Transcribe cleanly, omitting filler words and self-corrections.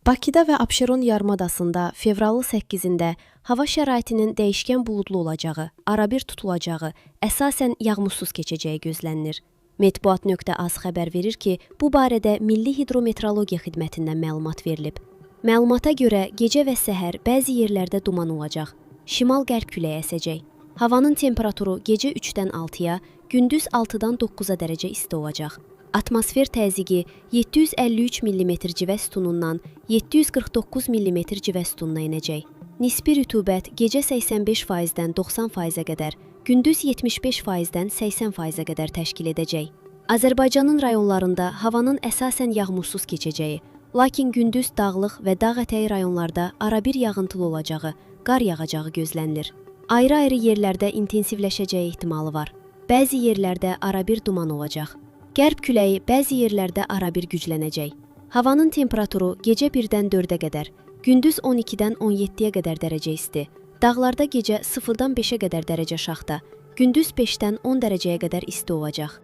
Bakıda və Abşeron yarımadasında fevralın 8-də hava şəraitinin dəyişkən buludlu olacağı, arabir tutulacağı, əsasən yağmursuz keçəcəyi gözlənilir. Metbuat.az xəbər verir ki, bu barədə Milli Hidrometeorologiya Xidmətindən məlumat verilib. Məlumata görə gecə və səhər bəzi yerlərdə duman olacaq. Şimal-qərb küləyi əsəcək. Havanın temperaturu gecə 3-dən 6-ya, gündüz 6-dan 9-a dərəcə isti olacaq. Atmosfer təzyiqi 753 mm civə sütunundan 749 mm civə sütununa enəcək. Nisbi rütubət gecə 85%-dən 90%-ə qədər, gündüz 75%-dən 80%-ə qədər təşkil edəcək. Azərbaycanın rayonlarında havanın əsasən yağmursuz keçəcəyi, lakin gündüz dağlıq və dağ ətəyi rayonlarda arabir yağıntılı olacağı, qar yağacağı gözlənilir. Ayrı-ayrı yerlərdə intensivləşəcəyi ehtimalı var. Bəzi yerlərdə arabir duman olacaq. Qərb küləyi bəzi yerlərdə arabir güclənəcək. Havanın temperaturu gecə 1-dən 4-ə qədər, gündüz 12-dən 17-yə qədər dərəcə isti. Dağlarda gecə 0-dan 5-ə qədər dərəcə şaxta, gündüz 5-dən 10 dərəcəyə qədər isti olacaq.